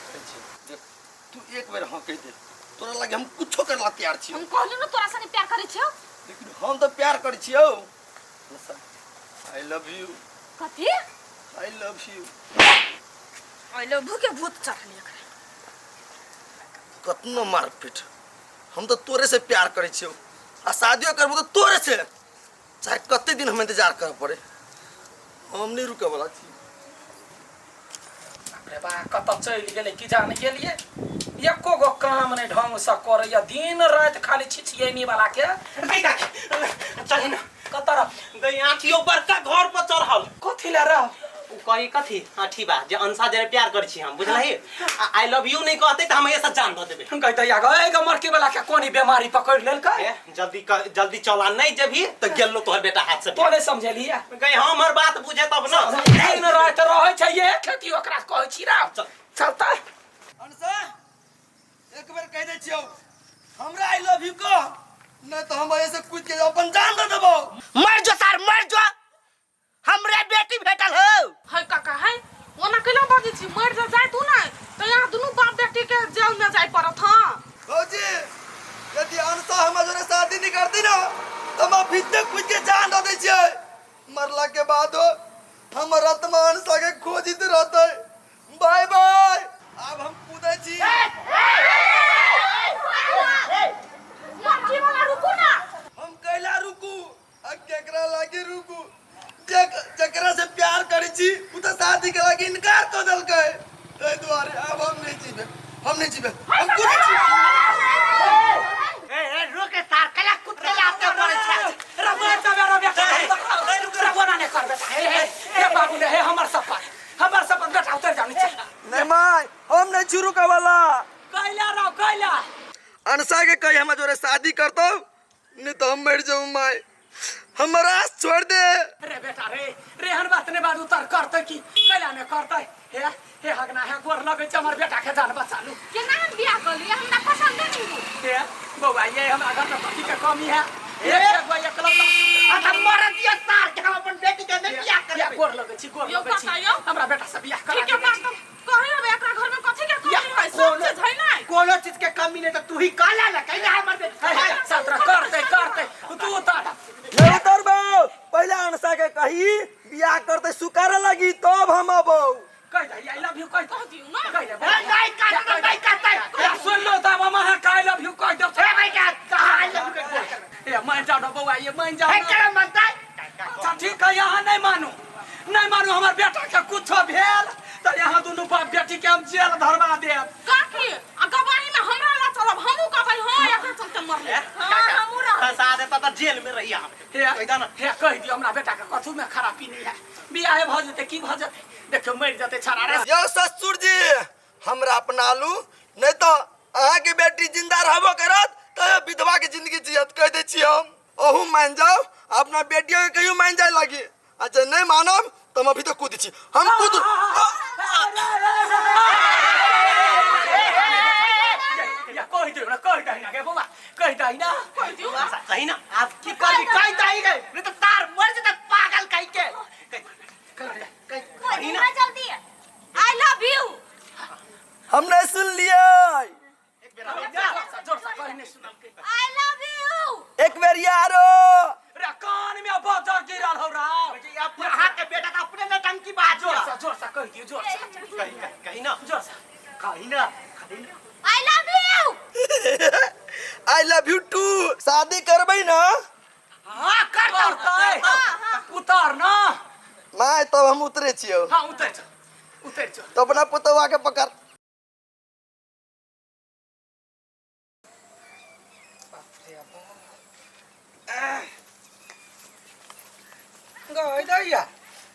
करै छी। देख, तू एक बेर हाँ कहि दे, तोरा लागे हम कुछो करला तैयार छी। हम कहली ना तोरा संगे प्यार करै छियौ। लेकिन हम तऽ प्यार करै छियौ। I love you. कथी? I love you. I love you के भूत चढ़ल एकरा। कतनो मारपीट, हम तऽ तोरे से प्यार करै छियौ आ शादियो करबो तऽ तोरे से, चाहे कते दिन हम इंतजार करऽ पड़े, हम नहीं रुके वाला छी। बाप रे बा, कतऽ चलि गेलै की जान गेलियै। एको गो काम नहि ढंगसँ करैया, दिन राति खाली छिछियैनी वाला के। गई काकी, चल ना। कतऽ रह गई आँखियो बड़का घर पर चढ़ल। कथी लए रह? उ कही कथी अथी बा जे अंशा जरे प्यार करै छी हम, बुझलही? I love you नहीं कहते त हम ऐसा जान द देबे। गई दैया गई ग, मरकी वाला के कोन ई बीमारी पकड़ लेलकै? ए, जल्दी कर, जल्दी चला, नहीं जेबही त गेलो तोहर बेटा हाथ से। तो नहीं समझलियै? गई हमर बात बुझे तब ना। दिन राति रहै छै ये खेती, ओकरा कहै छी रा चल। चलता। अनसा, एक बेर कहि दै छियौ, हमरा I love you कह, नहीं तो हम ऐसे कूद के अपन जान दे देबौ। मर जो सार, मर जो, हमरे बेटी भेटल हो। है काका है, ओना कैला बजै छी? मरि जे जाय तू ने तऽ यहाँ दुनू बाप बेटी के जेल में जाय पड़त। हाँ भौजी, यदि अनसा हमरा जोरे शादी नहीं करती ना तो हम भीतर कूद के जान दे दै छियै। मरला के बाद हमर आत्मा अनसा के खोजित रहतै। बाय बाय, आब हम कूदै छी। लड़की वाला रुकू ना। हम कैला रुकू आ केकरा लागी रुकू? जकरा से प्यार करै छी उ तऽ शादी के लागी इनकार कऽ देलकै, ताहि दुआरे आब हम नहीं जीबे, हम नहीं जीबे, हम कूदै छी। ए ए, रुक सार, कला कुत्ते लाते पड़े छै। रे मर जाबे रे बेटा, रे बोना नहीं कर बेटा। हे हे हे बाबू ने, हे हमर सपन, हमर सपन बेटा, उतर जाओ नीचे। नहीं माय, हम नहीं छी रुकै वाला। कैला रहो कैला? अनसा के कही हमरा जोरे शादी करतौ, नहीं तो हम मर जाऊं। माय, हमर आस छोड़ दे। रे बेटा रे, रे हन बात ने बाद उतर करते की कैला ने करते? हे हे हगना हे, गोर लगै छै, हमर बेटा के जान बचा लू। केना हम बियाह कर लियै, हमरा पसंद नहीं हो। हे बौआ, ये हमरा घर में कथी के कमी है? एक गो एकलौता। अच्छा मर दियो सार के, हम अपन बेटी के नहीं बियाह या करबे। गोर लगै छी, गोर यौ लगै छी। काका, यौ। हमरा बेटा से बियाह करा ठीक है देने बात छी। कहे अब एकरा घर में कथी के कमी या, है? सब चीज है ना। कोनो चीज के कमी नहीं तो तू ही कहला ना, कहिला हमर बेटी। हे, हे, सतरा करते करते तू उतर। नहीं उतरबो, पहले अनसा के कही बियाह करते सुकारे लगी तब हम अबौ। कह दे I love you, कह दे। कह दियौ ना। कह दे। ए, नहीं कहते, नहीं कहते। या सुन लो तब हम अहाँ का I love you कह देब। ए भाई का कहा I love you के? ए मान जाओ ना बौआ, ये मान जाओ ए ना। केना मानतै? अच्छा ठीक है, यहाँ नहीं मानू, नहीं मानू। हमर बेटा के कुछो भेल तो यहाँ दुनू बाप बेटी के हम जेल धरवा देब। काकी, आ गवाही में हमरा ला चलब, हमहूँ कहबै हाँ एकरा चलते मरले। हाँ हमहूँ रहबै। फंसा देता त जेल में रही हम। हे कहि दे ना। हे कह दियो, हमरा बेटा के कथू में खराबी नहीं है। बियाहे भऽ जेतै की भऽ जेतै, देखियौ मरि जेतै छड़ा रे। यौ ससुर जी, हमरा अपना लू, नहीं तो अहाँ के बेटी जिंदा रहबो करत तो विधवा के जिंदगी जियत। कह दै छी हम, अहू मान जाओ, अपना बेटियों के कहियो मान जाए लगी। अच्छा नहीं मानब तो हम अभी तो कूद छी, हम कूद। या कह दियो ना, कह दही ना गे बौआ, कह दही ना। कह दियौ। अच्छा, कही ना आप की करबी? कहि दही गई, नहीं तो सार मर जेतै पागल कहि के। कह दियौ ना जल्दी, I love you. हम नहीं सुन लिए। जोर से, जोर से कहि नहीं सुनलकै। I love you. एक बेर यारो। रे कान में बजर गिरल हौ राव। अहाँ के बेटा त अपने नौटंकी बाज। जोर से, जोर से कह दियो, जोर से। कही कही कही ना। जोर से। कही ना, कही ना। I love you. I love you too. शादी करबै ना? हाँ कर दो। करतै उतर ना। माय, तब हम उतरे छियौ। हाँ उतर जो, उतर जो। तो अपना पुतौआ के पकड़। गई दैया,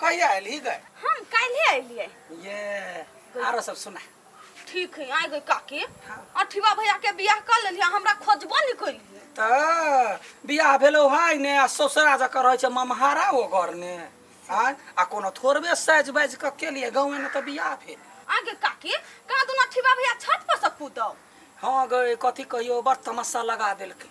कहिया एलही गए? हम काल्हे अयलियै। ये आरो सब सुना। ठीक है। आइ गई काकी, अठिवा भैया के बियाह कर लेलियै, हमरा खोजबो नहीं कैलियै। तऽ बियाह भेलो है ने, आ ससुरा जकर रहै छै ममहारा ओ घर ने आँय, आ कोनो थोड़बे साजि बाजि कऽ केलियै, गाँवे ने तऽ बियाह भेल। आगे काकी, कहाँ दुनू अठिवा भैया छत पर से कूदौ? हाँ गए, कथी कहियो, बड़ तमाशा लगा देलकै।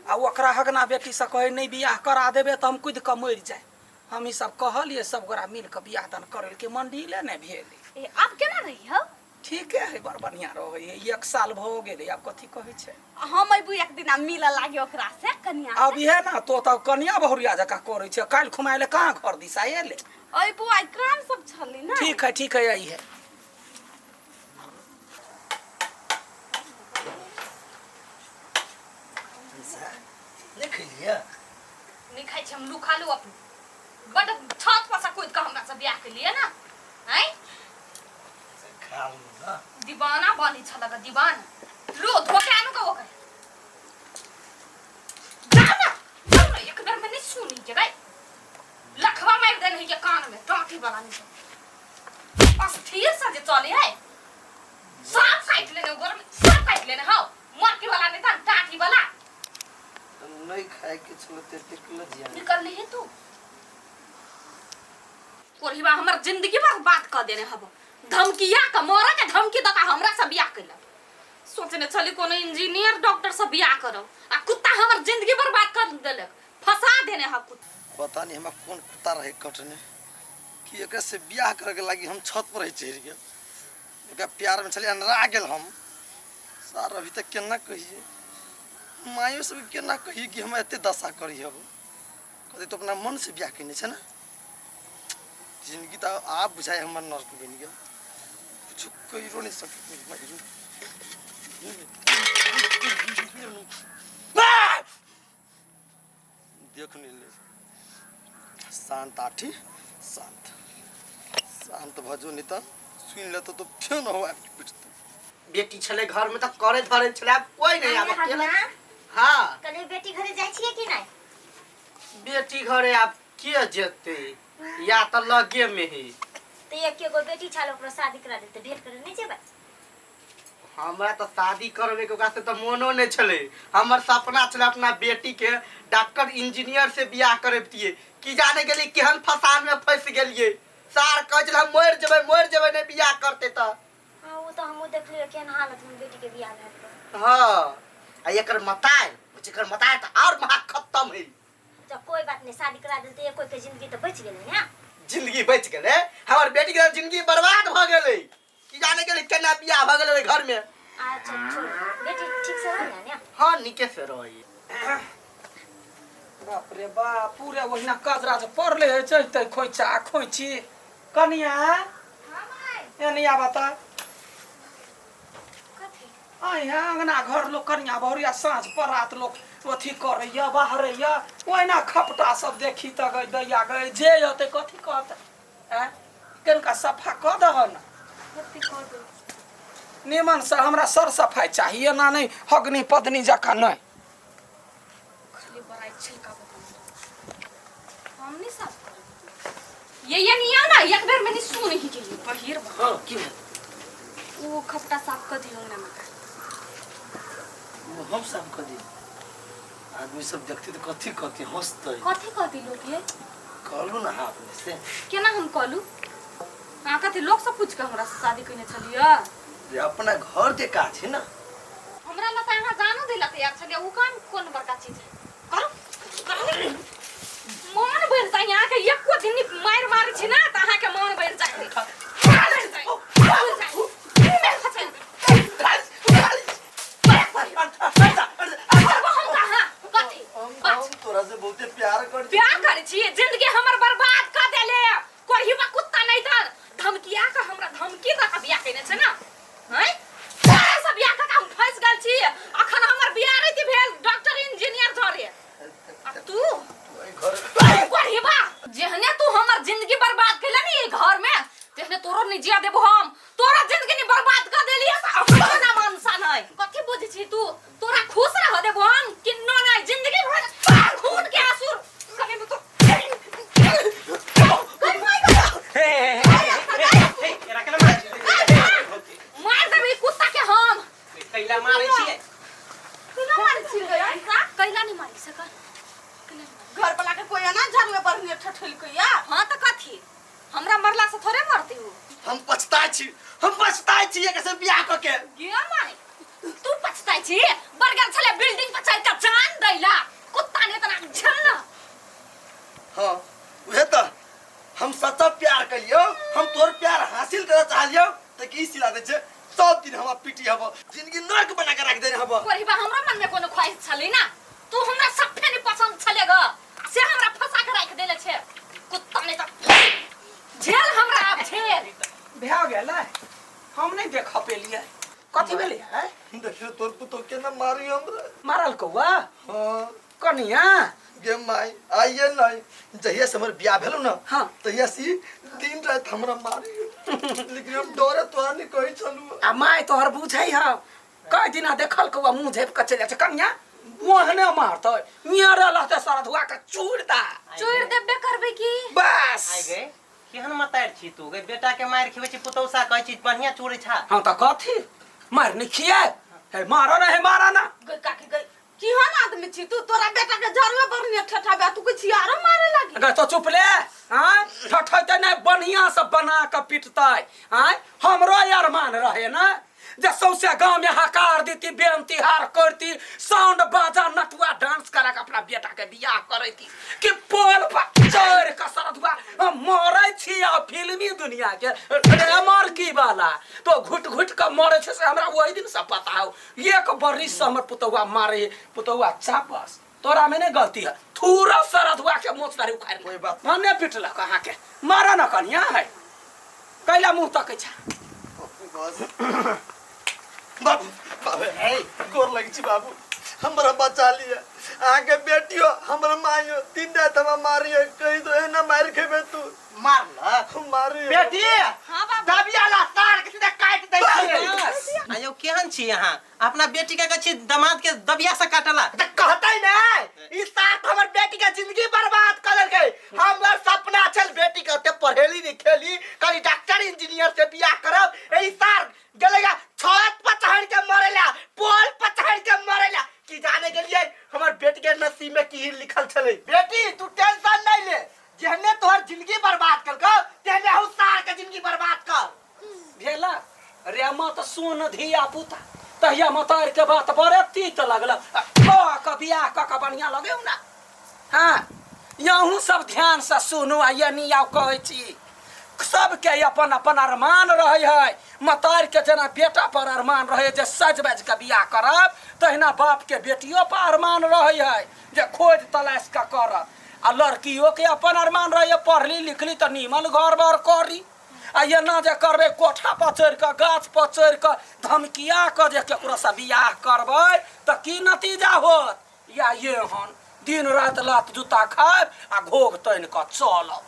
आ ओकरा हगना बेटी से कहै नहि बियाह करा देबै तऽ हम कूदि कऽ मरि जाय। हम ई सब कहलियै, सब गोरा मिल कऽ बियाह दान करेलकै, मंडीले नहि भेल। ए आब केना रही हौ? ठीके है, बड़ बढ़िया रहै है। 1 साल भऽ गेलै, आब कथी कहै छै। हम अयबू एक दिन आ मिलऽ लागे ओकरा से कनिया। अब इहे ना तो तऽ कनिया बहुरिया जकाँ करै छै, काल्हि खुमा एलै कहाँ घर दिस एलै। अयबू, आइ काम सब छलै ना। ठीक है ठीक है, आई है। नहि खेलियै? नहि खाइ छी हम, लू खा लू अपने। बड छत पर से कूद कऽ हमरा से बियाह केलियै ना, आँय? खा लू ना। दीवाना बनै छलक दीवाना। लो धोके आनू का ओकर। जा ना, जा ना, एक बेर में नहीं सुनी के गई। लखवा मार देने है के कान में, टाँटी वाला नहीं। अस्थिर से जे चले है। साफ काट लेने गोर में, साफ काट लेने हो। मरकी वाला नहीं था, टाँटी वाला। नहीं खाए के छलो ते टिकल जिया। निकल ली है तू। कोरहिबा हमर जिंदगी बर्बाद कर देने हब। धमकिया के मरे के धमकी दका हमरा से बियाह केलक। सोचने छली कोनो इंजीनियर डॉक्टर से बियाह करब, आ कुत्ता हमर जिंदगी बर्बाद कर देलक, फंसा देने ह कुत्ता। पता नहीं हमरा कौन कुत्ता रहे कटने कि एकरा से बियाह करे के लागी हम छत पर ही चढ़ गेल। एकरा प्यार में छली अनरा गेल हम। सार अभी तक केना कहिए, मायो सब केना कहिए कि हम एते दशा करी हब। कहते तो अपना मन से बियाह केने छै ना। जिंदगी तो आप बुझाए हमर नर्क बनि गेल, कुछ कहिरो नहीं सके। देख नहीं ले, शांत आठी, शांत शांत भजो, नहीं तो सुन ले तो फेन हो आबि पिटतौ। बेटी छलै घर में तऽ करे धरे छलै, आब कोई नहीं आब अकेला। हाँ कहलियै बेटी घरे जाइ छियै कि नहि? बेटी घरे आब के जेतै, या तऽ लगे में है। तऽ एके गो बेटी छल, ओकरो शादी करा देतै, भेंट करे नहि जेबै? हमरा तऽ शादी करबे के ओकरा से तऽ मोनो नहि छलै। हमर सपना छलै अपना बेटी के डॉक्टर इंजीनियर से बियाह करबतियै। की जाने गेलियै केहन फसान में फंसि गेलियै। सार कहै छलै हम मरि जेबै मरि जेबै नहि बियाह करतै तऽ। हाँ, ओ तऽ हमहूँ देखलियै केहन हालत में बेटी के बियाह भेल रहै। हाँ, आ एकर मताय, एकर मताय तऽ आओर महा खत्म है। तऽ कोई बात नहीं, शादी करा देलतै, एको के जिंदगी तऽ बचि गेलै ने। जिंदगी बचि गेलै, हमर बेटी के जिंदगी बर्बाद भऽ गेलै। की जाने गेलै केना बियाह भऽ गेलै ओहि घर में। अच्छा छोड़ू, बेटी ठीक से रहै ने? हाँ नीके से रहै। बाप रे बाप, पूरे ओहिना कजरा जे पड़ले है चलते खोइचा खोइची। कनिया एने आबऽ तऽ। आइ अंगना घर लोक कनिया बहुरिया साँझ परात लोक अथी करैया बाहरैया, ओहिना खपटा सब देखी तऽ गई दैया गई जे अतै कथी कहतै। आँय कनिका सफा कऽ दहन निमन से, हमरा सर सफाइ चाहिए ना, नहीं हगनी पदनी जकाँ नहीं। खाली बड़ाई छिलका हम नहीं साफ करब। ये नहीं ना एक बेर में नहीं सुन ही के बहिर। हाँ की भेल? वो खपटा साफ कर दियो ना मका। वो हम साफ कर दी? आदमी सब देखते तो कथी कहती, हंसते। कथी कहती लोग ये? कहलू ना हाँ अपने से। केना हम कहलू? अहाँ कथी लोग सब पूछ के हमरा से शादी कइने छलियै? रे अपना घर के काज है ना। हमरा ला तऽ अहाँ जानो देला तैयार छलियै, उ काम कोन बड़का चीज है? करू करू। मन भरि जाइ अहाँके, एको दिन मारि मारै छी ना तऽ अहाँके मन भरि जाइ। भरि जाइ, भरि जाइ। हम कहाँ कथी हम तोरा से बहुते प्यार कर प्यार करै छी, जिंदगी हमर बर्बाद कर देले। कोरहिबा कुत्ता नहीं तर धमकिया के हमरा धमकी दऽ के बियाह केने छै ना। हैं तोरा से बियाह कऽ के हम फंसि गेल छी। अखन हमर बियाह रहिती भेल डॉक्टर इंजीनियर जरे, आ तू कोरहिबा जेहने तू हमर जिंदगी बर्बाद केले नी ई घर में, तेहने तोरो नहीं जिया देबो हम। तोरा जिंदगी नी बर्बाद कर देलिए से अपनो ना मनसा नहीं। कथी बुझै छी तू? तोरा खुश रह देबो हम किन्नो नहीं, जिंदगी भर खून के आंसू कभी भी तो मार देबै ई कुत्ता के हम। कैला मारै छियै? कैला मारै छियै? कैला नहीं मारि सकल। घर वाला के कोई ना झरले बढ़ने ठठल के या। हाँ तऽ कथी हमरा मरला से थोड़े मरते हो। हम पछताए छी, हम पछताए छी एकर से बियाह क के। गे माय तू पछताए छी? बरगल छले बिल्डिंग पर चढ़ के जान दैला कुत्ता ने तना झल ना। हाँ उहे त हम सच्चा प्यार कलियो, हम तोर प्यार हासिल करे चाहलियो त की सिला दे छे। पीटी हब जिंदगी नरक बना के रख देने हब। कोरहिबा हमरा मन में कोनो ख्वाहिश छलै ना, तू हमरा सफे नहीं पसंद छले ग, से हमरा फंसा के राख देले छे कुत्ता। नहीं त झेल हमरा आब झेल भए गेलै, हम नहि देख पेलियै। कथी भेलै है? देखियो तोर पुतोह केना मारी हमरा। मारल कौआ? हाँ। कनिया गे माई आइए नहीं, जहिया से हमर बियाह भेलो ना, हाँ। तहिया से दिन रात हमरा मारी, लेकिन हम डरे तोरा नहीं कहै छलू। आ my तोहर बुझै हौ, कई दिना देखल कौआ मुँह झाँपि कऽ चलि जाइ छै। कनिया ओहने मारतै, नियरे रहतै सरधुआ के चूड़ दा। चोर देबे करबै की? बस आइ गे केहन मतारि छी तू गे, बेटा के मारि खिबै छी पुतौसा कहै छी बढ़िया चूड़ै छा। हाँ तऽ कथी मारि नहि खियाए हे, मारो ना हे मारा ना। गई काकी गई, केहन आदमी छी तू? तोरा बेटा के जरूर बढ़िया ठठाबे, तू कुछ आरो मारे लागी? अगर तो चुप ले। आँय ठठैते नहि, बढ़िया से बना कऽ पिटतै। आँय हमरो अरमान रहे ना जे सौंसे गाँव में हकार देती, बेन तिहार करती, साउंड बाजा नटुआ डांस करा के अपना बेटा के बियाह करैती कि पोल पर चढ़ के सरधुआ हम मरै छी। आ फिल्मी दुनिया के रे मरकी वाला तो घुट घुट के मरै छै, से हमरा ओहि दिन से पता हो। एक बरिस से हमर पुतौआ मारे, पुतौआ चापस तोरा में नहीं गलती है, थूरा सरधुआ के मोच दाढ़ी उखाड़ कोई बात मने पिटलक अहाँके। मारा न कनिया है, कैला मुँह तकै छै? बस बाबू, बाबू गोर लगे छी बाबू, हमरा बचा लिया। अहाँके बेटियो हमर माइयो दिन रात हमरा मारियो, कही तो एना मारि खेबे तू। मारलक? मारियो। बेटी हाँ बाबू। दबियाला सार के सीधा काटि दै छियै। बस आयो केहन छी अहाँ, अपना बेटी के कहै छी दामाद के दबिया से काटला? तऽ कहतै ने ई सार तऽ हमर बेटी के जिंदगी बर्बाद कऽ देलकै। हमर सपना छल बेटी के ओते पढ़ेली लिखेली, कभी डॉक्टर इंजीनियर से बियाह करब, ई सार गेलै छत पर चढ़ के मरेला, पोल पर चढ़ के मरेला। की जाने गेलियै हमर बेटी के नसीब में की लिखल छलै। बेटी तू टेंशन नहीं ले, जेहने तोहर जिंदगी बर्बाद कलकौ तेहने हूँ सार के जिंदगी बर्बाद कर। भेला रे मत सुन धिया पुता, तहिया मतार के बात बड़े तीत लगल, कऽ के बियाह कऽ के बढ़िया लगे ना। हाँ यहूँ सब ध्यान से सुनू आ ये आउ कहै छी, सबके अपन अपन अरमान रहे है। मतार के जेना बेटा पर अरमान रहे जे सज बज के बियाह करब, तहिना बाप के बेटियो पर अरमान रहे है जे खोज तलाश के करब। आ लड़कियों के अपन अरमान रहे, पढ़ली लिखली तऽ नीमन घर बार करी। आ एना जे करबै कोठा पर चढ़ि कऽ गाछ पर चढ़ि कऽ धमकिया कऽ जे केकरो से बियाह करबै तऽ की नतीजा होत? या ये हन दिन रात लात जूता खायब आ घोघ तानि कऽ चलब।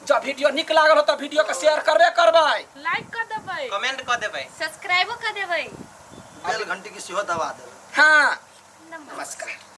जब वीडियो नीक लागल हो तऽ वीडियो के शेयर करबे करबै, लाइक कर देबै, कमेंट कऽ देबै, सब्सक्राइबो कर देबै, बेल घंटी के सेहो दबा देबै। हाँ नमस्कार।